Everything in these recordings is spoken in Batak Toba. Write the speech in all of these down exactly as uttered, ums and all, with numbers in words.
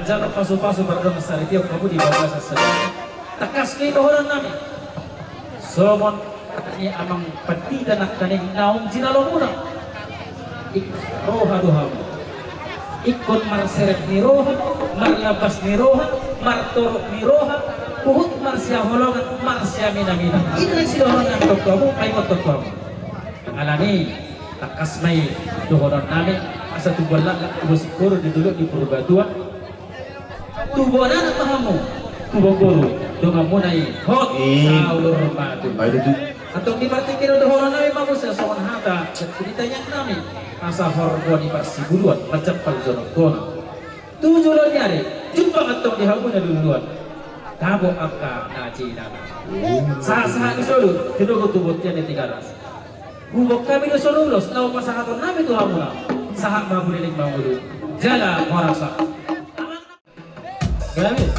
Jala pasu-pasu pardongan saripeon hamu di bagasan sadari. Tangkas do i dohonon nami. Songon ni amang pandita nangkaning naung jinalomuna. Ingkon roha do hamu. Ingkon marserep ni roha, marlambas ni roha, martorop ni roha, huhut marsihaholongan, marsiaminaminan. I do na sidohonon nami tu hamu, paingothon tu hamu. Alani tangkas ma i dohonon nami, asa tubuan laklak, tubuan singkoru di dolok ni Purbatua. Tubuan anak ma hamu, tubuan boru, donganmuna i hot. Saur matua. Antong di partingkian on dohonon nami ma muse songon hata sian punitanyang nami, asa horbo ni parsibuluan, manjampal jonok gona. Tu jolo ni ari, jumpang antong di hamu na luluan. Tabo angka na jinama. Sahat-sahat ni solu, tinogu tu bontean ni Tigaras. Hubok hami do solu ulos, laho pasahaton nami tu hamuna. Sahat ma buleleng mangolu. Jala marasa. Gabe.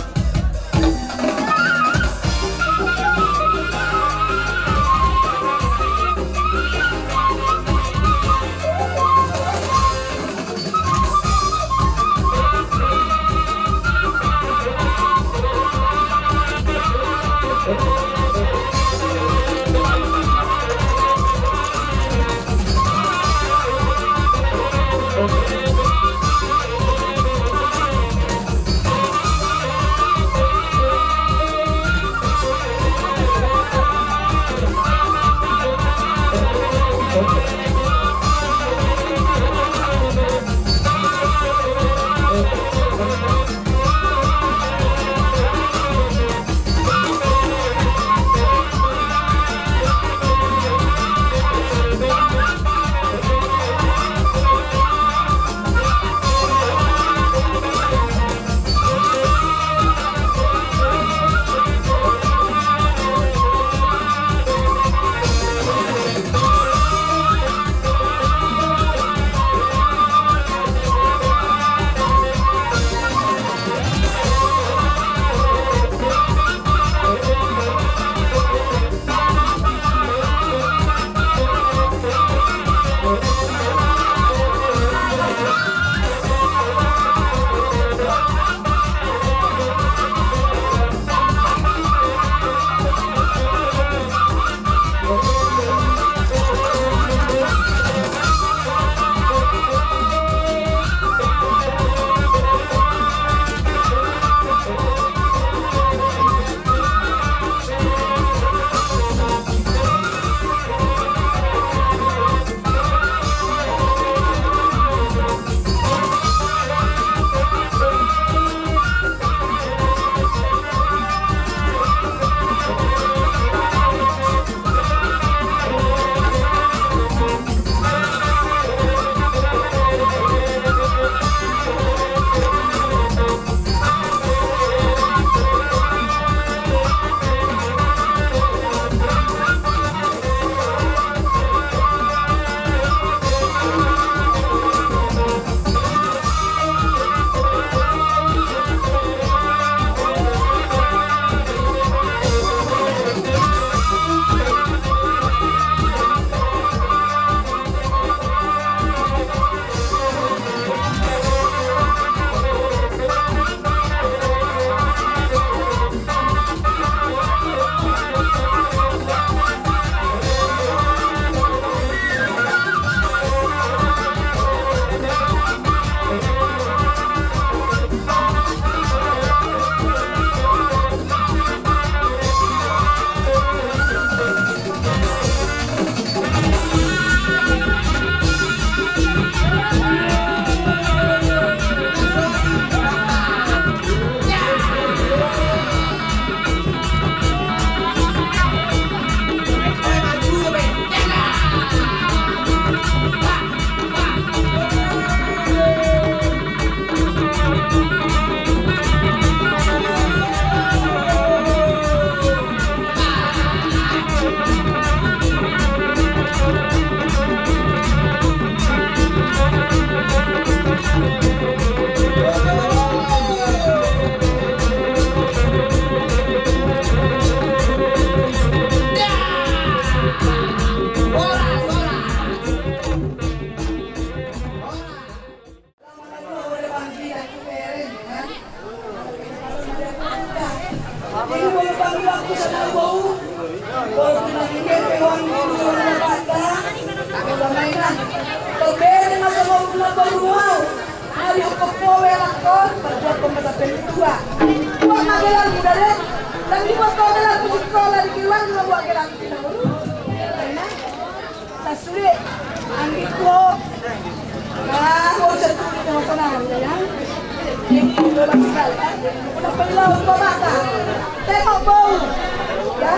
Hukupo welangkon, parjuangkon ma sampe tua. Buat ma gelarmu da, dang dibuat ho gelarmu sikola, di keluarga ma buat gelarmu. Sasude, anggit ho. Ah, ho sasude, tengok sana, ya. Ini dua belas kali. Udah pernah lupa mata. Tengok bau. Ya,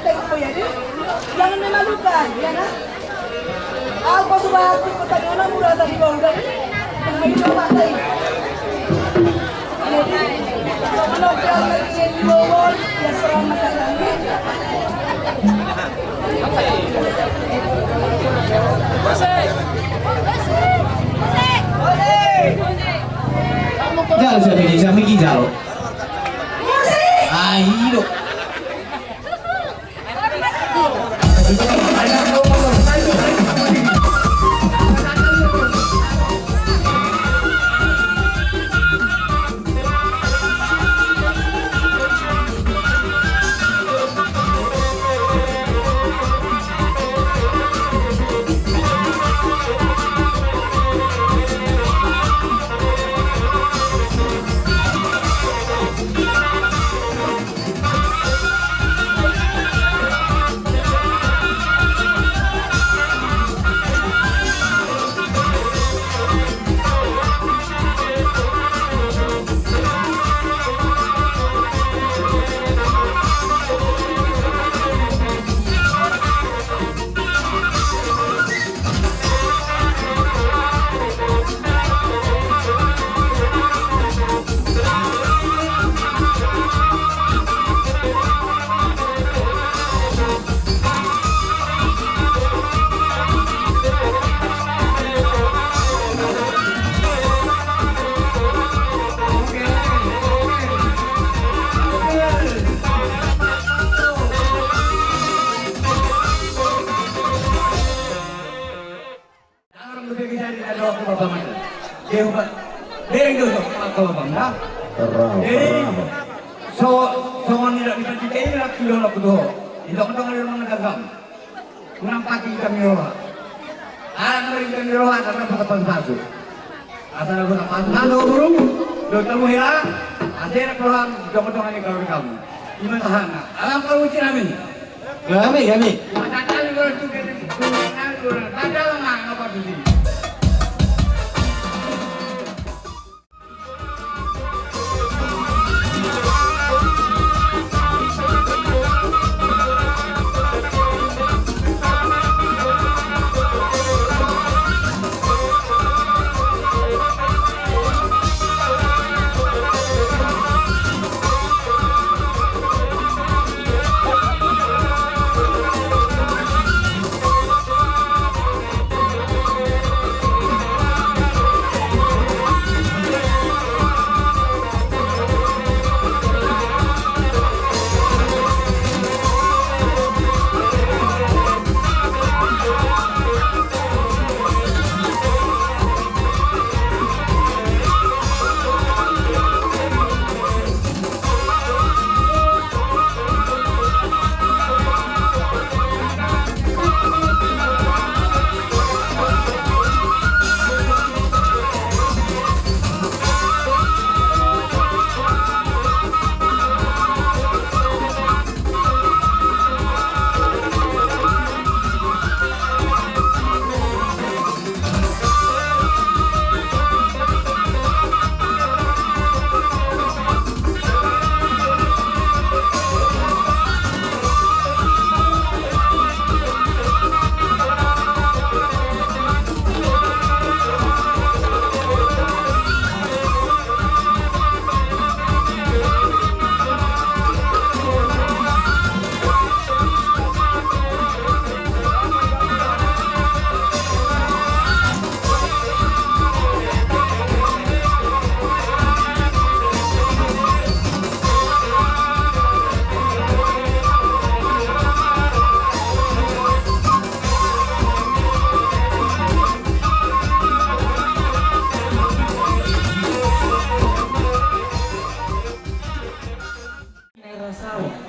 tengok bau ya, dia. Jangan memalukan, ya, nak? Au pasu bahat tu kota ni ona mura tadi bau tadi. Tengah itu mata i. Jadi, kalau kau lagi di bawah, ya selamat datang. Jalo, siapa ini? Siapa ini, jalo? Ayo. Jadi, so, songon nidok ni pandita i, nidok ni roha. Di tongtong ada rumah dagang. Unang pati hita ni roha. Ala nang hita ni roha, asa dapotan pasu-pasu. Asa dapotan pasu-pasu, guru. Dohot hamu hela, asa enak roham, di tongtong ni keluargamu. Ima sahatna. Alangka uji nami. Gabe, gabe.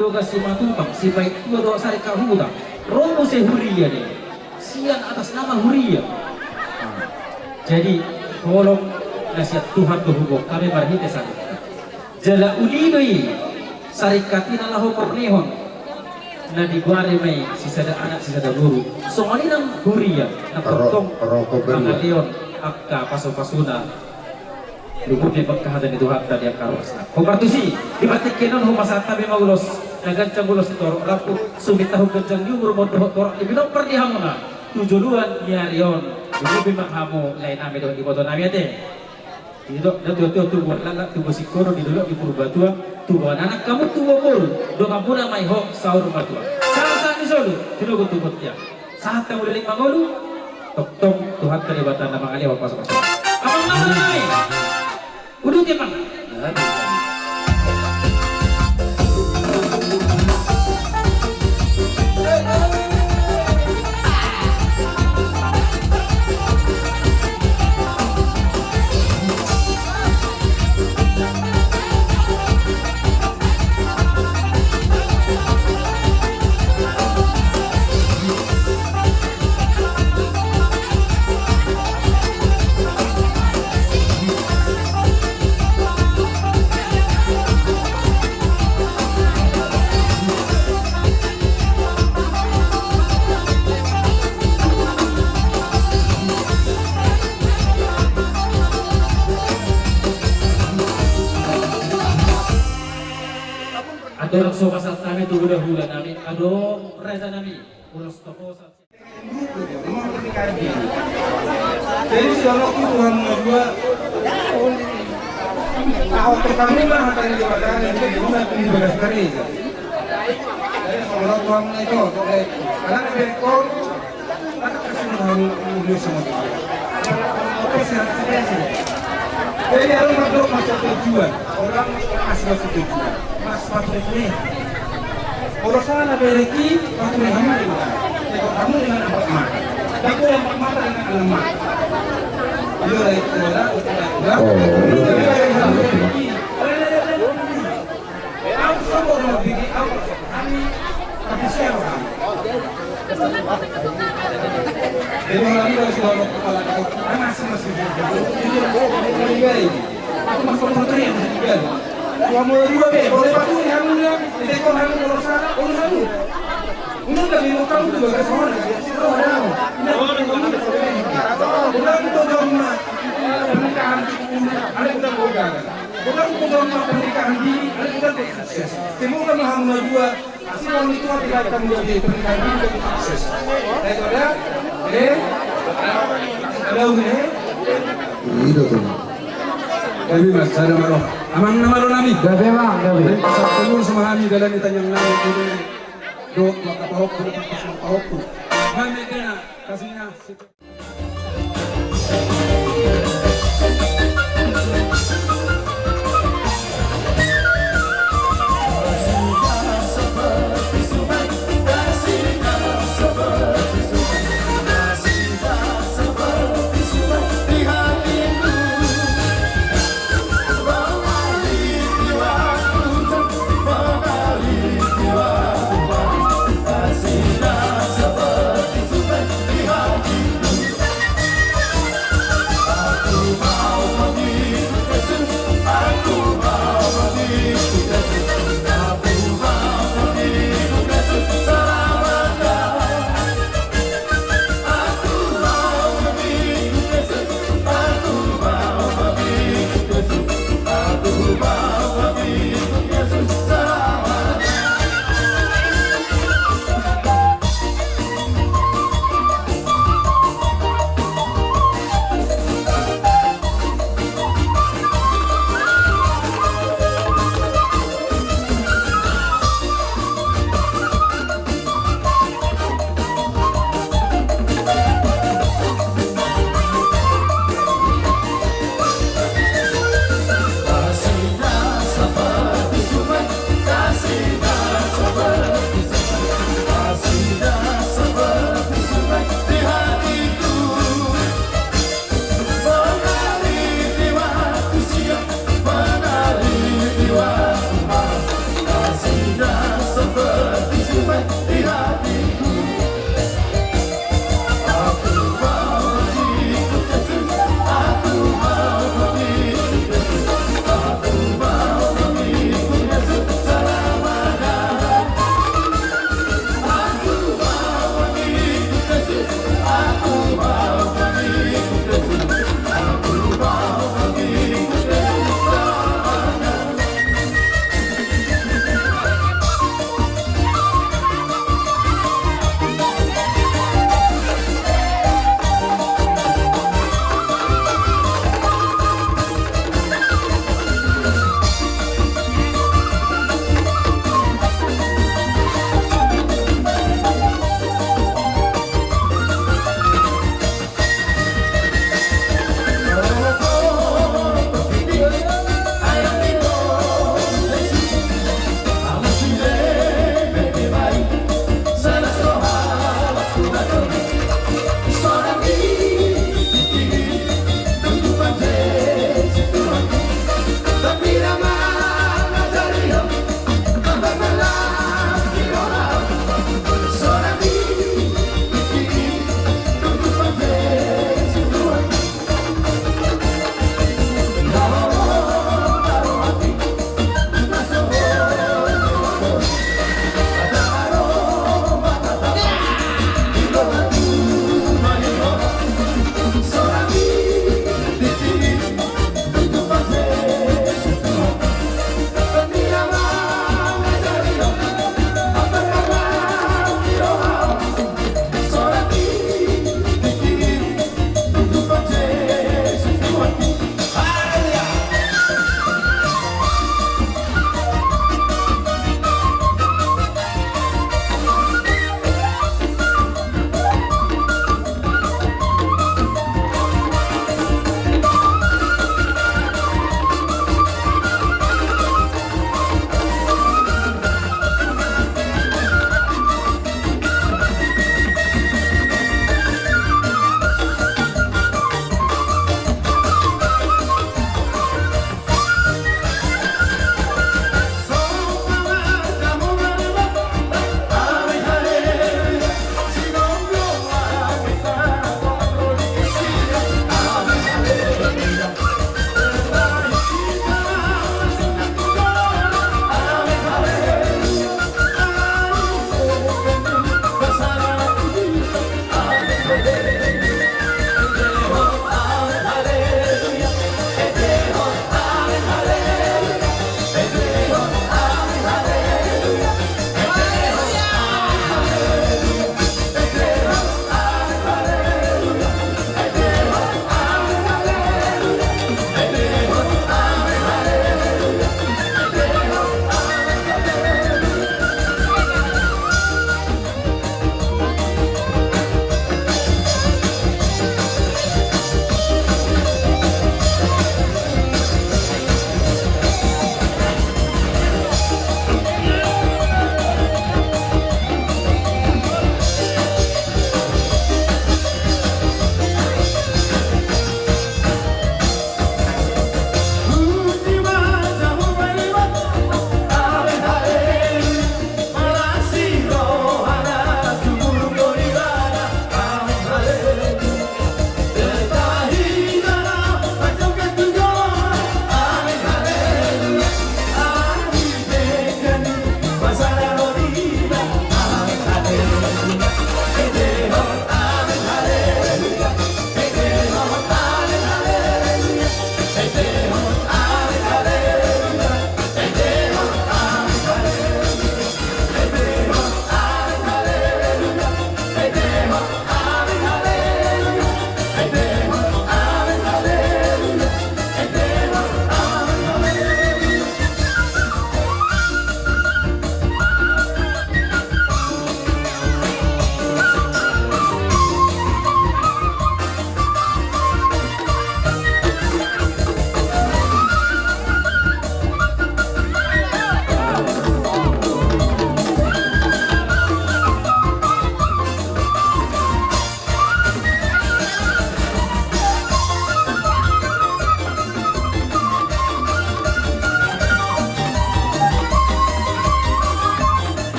Toga Simatupang, Sipaittua dohot Sarihuta. Ro muse huria do i. Sian atas nama huria. Jadi, holong Na sian Tuhan do huboan hami marhite saringkat. Jala uli do i saringkat i na laho bornehon. Na digoari ma i sisada anak sisada boru. Songon i nang huria na tongtong mangalehon angka pasupasuna. Lumobi ma angka hata ni Tuhanta di angka ruasna. Hombar tusi, di partingkian on hupasahat hami ma ulos na ganjang, ulos ni torop rambu, sumintahon ganjang ni umur ma dohot torop ni pinompar di hamuna tu joloan ni ari on. Lumobi ma hamu lae nami dohot iboto nami ate. Didok natuatua, tubuan laklak tubuan singkoru, di dolok di Purbatua, tubuan anak hamu tubuan boru, donganmuna ma i ho saur matua. Sahat-sahat ni solu, tinogu tu bontean. Sahat hamu leleng mangolu, tongtong Tuhanta Debata na mangalehon pasupasu. Amang nami, uduti amang. Adong so pasahat nami tu hulahula nami, adong raja nami, ulos topo. Jadi songon i tu hamu na dua, tahu pertama hata ni Debata, jadi guna tu di bagas gereja. Jadi songon i tu hamu na itu, anak berkor, anak kasih hamu udah sama dia. Apa sih, apa sih? Jadi orang berdoa masuk tujuan, orang masih masuk tujuan. Mas Patrick nih. Kalau salah bereki, waktu ini hamu dengan, kalau hamu dengan empat mata. Tapi kalau empat mata dengan enam mata. Iya, baik, saudara, saudara. Oh, iya. Kalau ada, ada, ada, ada. Eh, aku sama orang begini, aku, kami, tapi siapa kami? Jadi, orang ini harus bawa kepala, anak sama sih. Ini baik. Aku masuk motor yang ketiga. Dua mau dua be, boleh batu yang mulia, di dekor yang kalau salah, kalau hamu. Ini lebih mau tahu juga ke sana, ya. Bukan itu dong, Mak. Pernikahan, ada yang udah boga. Bukan itu dong, Mak. Pernikahan dini, ada yang udah sukses. Semoga mah hamu dua. Asli orang itu hati-hati kamu jadi pernikahan ini jadi sukses. Daripada, eh, ada udah, eh. Iya, tuh. Gabe ma sada ma ro. Amang na ma ro nami. Gabe ma, gabe. Satu sama hami dalan di tanyang nami. Dok, maka pahok, maka pahok. Mami kena, kasihnya.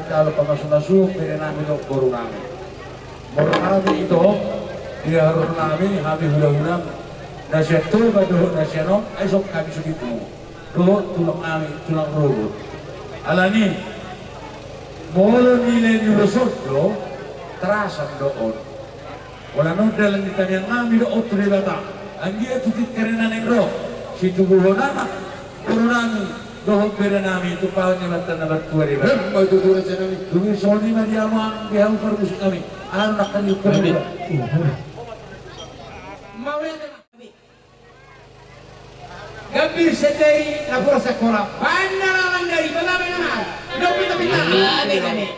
Jalo pamasu-masu bere nami dohot boru nami. Boru nami ito, di haroro nami, hami hula-hula, na sian Toba dohot na sian on, ai songon hami sude tu dohot tulang nami, tulang rorobot. Alani, molo nilai ni ulos on do, terasa do on. Molo na dalan ni tangiang nami do on tu Debata. Anggiat tu tingki na naeng ro situbuhon anak, boru nami dohot bere nami, tu paon ni Amanta na martua Debata. Emma tutu raja nami. Dung i songon i ma di hamu, di hamu parmusik nami. Anak nami. Amin. Gambir sendiri na puas sekolah. Bandar Alang dari Bagabe Namar. Dopita-pita. Amin, amin.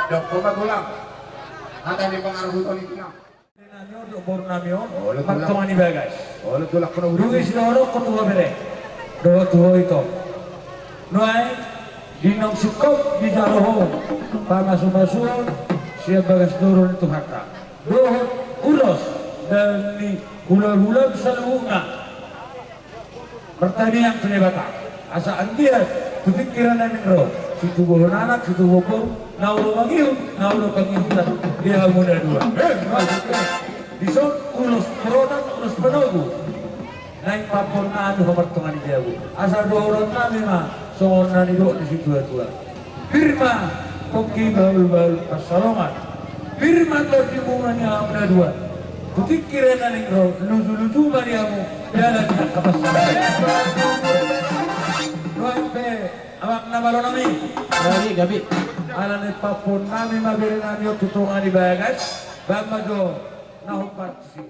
Dok, koma tulang. Hata ni pangaruh huton itu, nah. Nami on, dok boru nami on, martonga ni bagas. Dung i sidohonon tu ho bere, dohot tu ho ito. Nuaeng, di naung singkop dijalo ho pamasumasuon sian bagas doro ni Tuhanta, dohot ulos dan ni hulahula saluhutna. Martangiang tu Debata asa anggiat tu tingki na naeng ro, situbuhon anak, situbuhon boru, na olo mangihut, na olo pangihutan di hamu na dua. Dison ulos protan, ulos panogu naeng paboahon nami ho martonga ni jabu. Asa dohonon nami ma songon na nidok ni situatua: Pir ma pongki, bahulbahul pansalongan. Pir ma tondi muna ni hamu na dua. Tu tingki na naeng ro, lujuluju ma di hamu dalan ni angka pansalongan. Nuaeng pe, amang na malo nami, gabe, gabe. Ala naeng paboahon nami ma bere nami on tu tonga ni bagas. Baen ma jo na hombar tusi.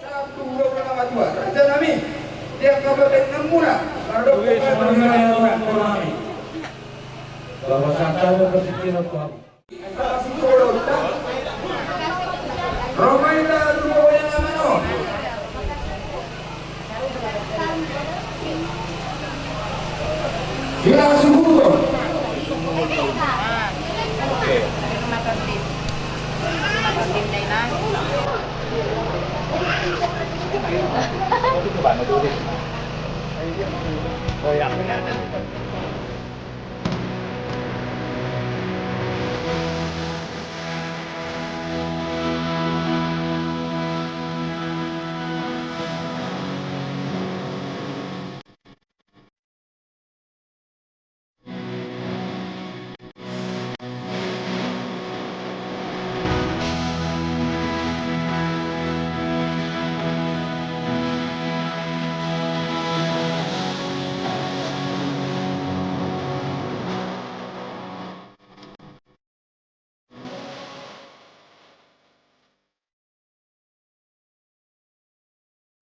Satu, dua, puluh lima, dua. Raja nami, dia kabar dengan murah. Baru dua puluh lima, dua. Bahwa satu ada berpikiran Tuhan. Roma ita dua yang mana? Sila subuh.